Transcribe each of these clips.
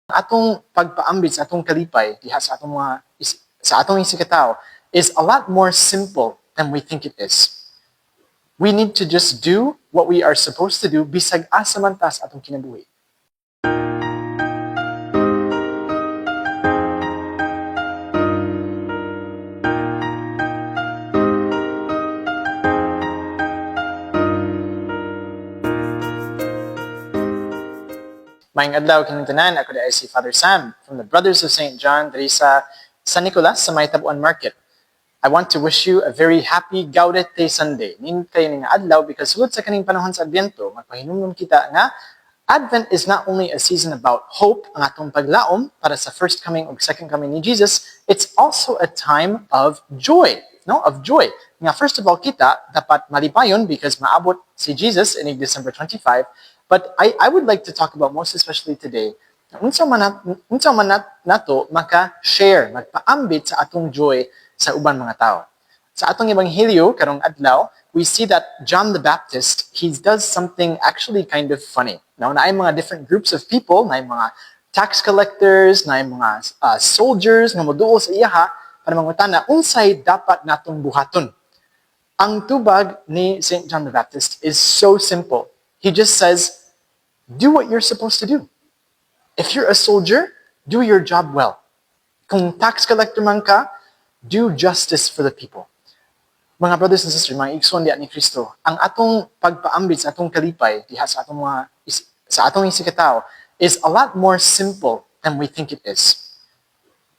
Atong pagpaambit sa atong kalipay diha sa atong mga sa atong isigkatawo is a lot more simple than we think it is. We need to just do what we are supposed to do bisag asa man ta sa atong kinabuhi. Maayong adlaw kining tanan, ako diay si Father Sam from the Brothers of St. John diri sa San Nicolas sa may Tabuan Market. I want to wish you a very happy Gaudete Sunday. Nindot kaayo ni nga adlaw because sulod sa kaning panahon sa Adbyento, magpahinumdom kita nga Advent is not only a season about hope, ang atong paglaom para sa first coming o second coming ni Jesus, it's also a time of joy, no? Of joy. Nga first of all kita dapat malipayon because maabot si Jesus in December 25. But I would like to talk about, most especially today, unsa man nato maka-share, magpaambit sa atong joy sa uban mga tao. Sa atong ebanghelyo karong adlaw, we see that John the Baptist, he does something actually kind of funny. No, naay mga different groups of people, naay mga tax collectors, naay mga soldiers nga moduol sa iyaha para mangutana unsay dapat natong buhaton. Ang tubag ni St. John the Baptist is so simple. He just says, "Do what you're supposed to do." If you're a soldier, do your job well. Kung tax collector man ka, do justice for the people. Mga brothers and sisters, mga igsoon diha ni Kristo, ang atong pagpaambit sa atong kalipay diha sa atong mga sa atong isigkatawo is a lot more simple than we think it is.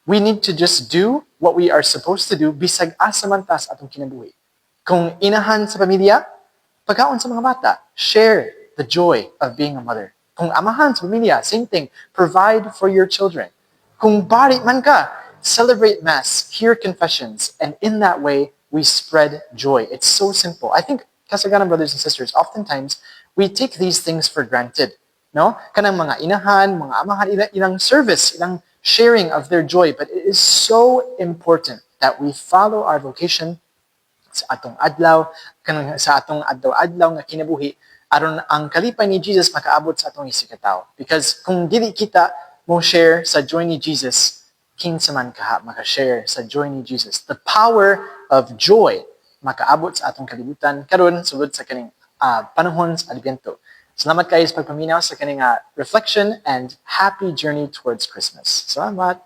We need to just do what we are supposed to do bisag asa man ta sa atong kinabuhi. Kung inahan sa pamilya, pagkaon sa mga bata, share the joy of being a mother. Kung amahan sa pamilya, same thing, provide for your children. Kung pari man ka, celebrate Mass, hear confessions, and in that way, we spread joy. It's so simple. I think, kasagaran, brothers and sisters, oftentimes, we take these things for granted. No? Kanang mga inahan, mga amahan, ilang service, ilang sharing of their joy. But it is so important that we follow our vocation sa atong adlaw, kanang sa atong adlaw-adlaw nga kinabuhi, aron ang kalipay ni Jesus makaabot sa atong isigkatawo. Because kung dili kita mo share sa joy ni Jesus, kinsa man kaha maka-share sa joy ni Jesus? The power of joy makaabot sa atong kalibutan karon sulod sa kaning panahon sa Adbyento. Salamat kayo sa pagpaminaw sa kaning reflection and happy journey towards Christmas. Salamat.